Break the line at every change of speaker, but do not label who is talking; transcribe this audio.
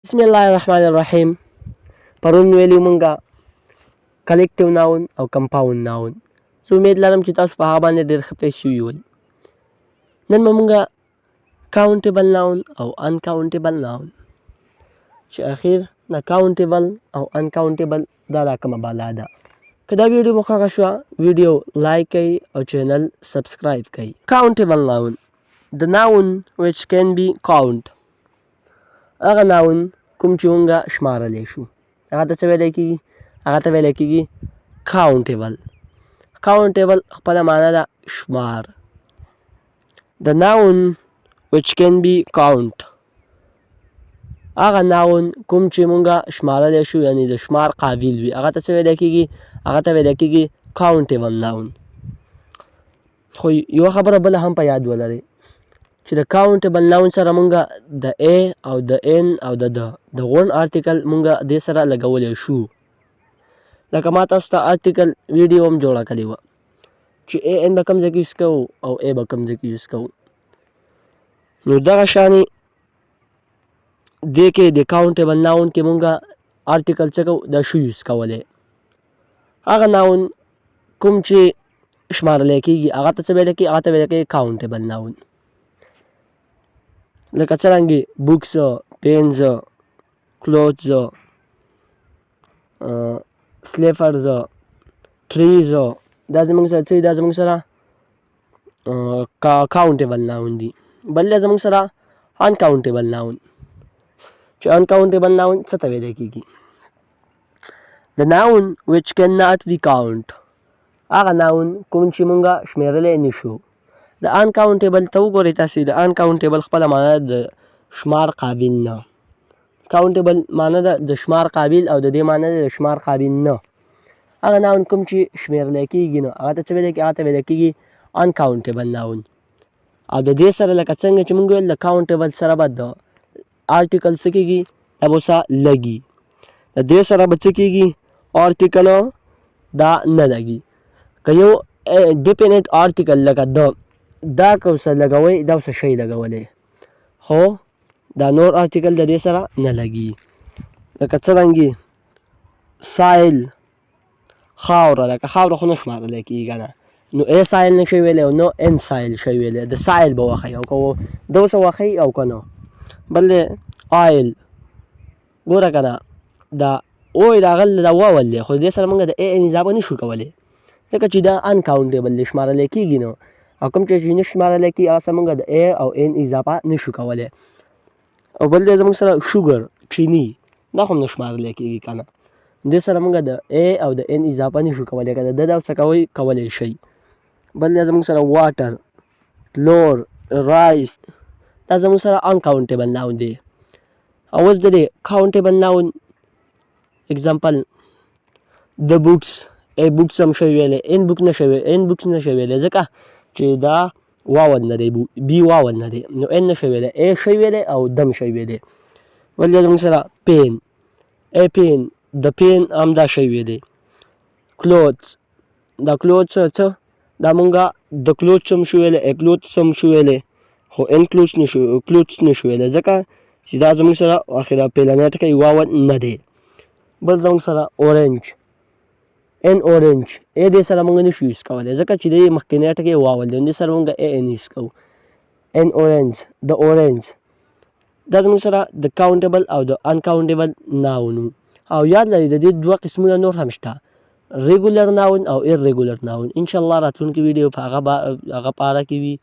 بسم الله الرحمن الرحیم. پرون ویلي مونږه collective noun او compound noun. زه امید لرم چې تاسو په هغه باندې ډېر ښه پوه شوي وئ. نن به مونږه countable noun او uncountable noun، چې اخیر د countable او uncountable دا لا کومه بالا ده. که دا ویډیو مو خوښه شوه، ویډیو لایک کړئ او channel subscribe کړئ. Countable noun: the noun which can be count. هغه noun کوم چې مونږه شمارلی شو، هغه ته څه ویلی کېږي؟ هغه ته ویلی کېږي countable. Countable خپله معنا ده شمار. The noun which can be count، هغه noun کوم چې مونږه شمارلی شو، یعنی د شمار قابل وي، هغه ته څه ویلی کېږي؟ هغه ته ویلی کېږي countable noun. خو یوه خبره بله هم په یاد ولرئ چې د countable noun سره مونږه د a او د an او د the د one article مونږه دې سره لګولی شو. لکه ما تاسو ته article ویډیو هم جوړه کړې وه چې a an به کوم ځای کې use کوو او a به کوم ځای کې use کوو. نو دغه شانې دې کې د countable noun کې مونږه article څه کوو؟ دا شو use کولی. هغه noun کوم چې شمارلی کېږي، هغه ته څه ویل کېږي؟ هغه ته ویل کېږي countable noun. لکه څرنګه books، pens، clothes، slippers، trees، دا زموږ سره څه دي؟ دا زموږ سره countable noun دي. بل دی زموږ سره uncountable noun، چې uncountable noun څه ته ویل کېږي؟ The noun which cannot be count. هغه noun کوم چې مونږه شمیرلی نشو. د uncountable ته وګورئ تاسې، د uncountable خپله معنا د شمار قابل نه. Countable معنا ده د شمار قابل او د دې معنا ده د شمار قابل نه. هغه noun کوم چې شمیرلی کېږي نه، هغه ته څه ویل کېږي؟ هغه ته ویل کېږي uncountable noun. او د دې سره لکه څنګه چې مونږ ویل، د countable سره به د article څه کېږي؟ دا به ورسره لګي. د دې سره به څه کېږي؟ Article دا نه لګي. که یو definite article لکه the دا که ورسره لګوئ، دا ورسره شی لګولی، خو دا نور article د دې سره نه لګي. لکه څرنګه soil، خاوره. لکه خاوره خو نه شمارلی کېږي که نه؟ نو a soil نه شي ویلی او نه an soil شي ویلی. The soil به وښیي او که د ورسره وښیي او که نه. بل دی oil. ګوره که نه، دا oil راغلی، دا vowel دی، خو دې سره موږ د a an اضافه نه شو کولی، ځکه چې دا uncountable دی، شمارلی کېږي نه. او کوم چې نه شمارلی کېږي، هغه سره موږ د a او an اضافه نه شو کولی. او بل دی زموږ سره sugar، چیني. دا خو هم نه شمارلی کېږي که نه؟ دې سره موږ د a او د an اضافه نه شو کولی. که د دا څه کوئ، کولی شئ. بل دی زموږ سره water، flour، rice. دا زموږ سره uncountable noun دی. او اوس د دې countable noun example: the books. A books هم شوی ویلی، an book نه شوی، an books نه شوی ویلی، ځکه چې دا vowel نه دی، b vowel نه دی، نو an نه شوی ویلی، a شوی ویلی او the هم شوی ویلی. بل دی زموږ سره pen، a pen، the pen هم دا شوی ویلی. Clothes، دا clothes څه؟ دا مونږه the clothes هم شو ویلی، a clothes هم شو ویلی، خو an clothes نشو، clothes نشو ویلی، ځکه چې دا زموږ سره اخره پیلنی ټکی vowel نه دی. بل زموږ سره orange، an orange. A دې سره مونږ نشو use کولی، ځکه چې دې مخکنی ټکی vowel دی. دې سره مونږ a an use کوو. An orange، the orange. دا زموږ سره د countable او د uncountable noun. او یاد لرئ، د دې دوه قسمونه نور هم شته، regular noun او irregular noun. ان شاء الله راتلونکي ویډیو په هغه پاره کې وي.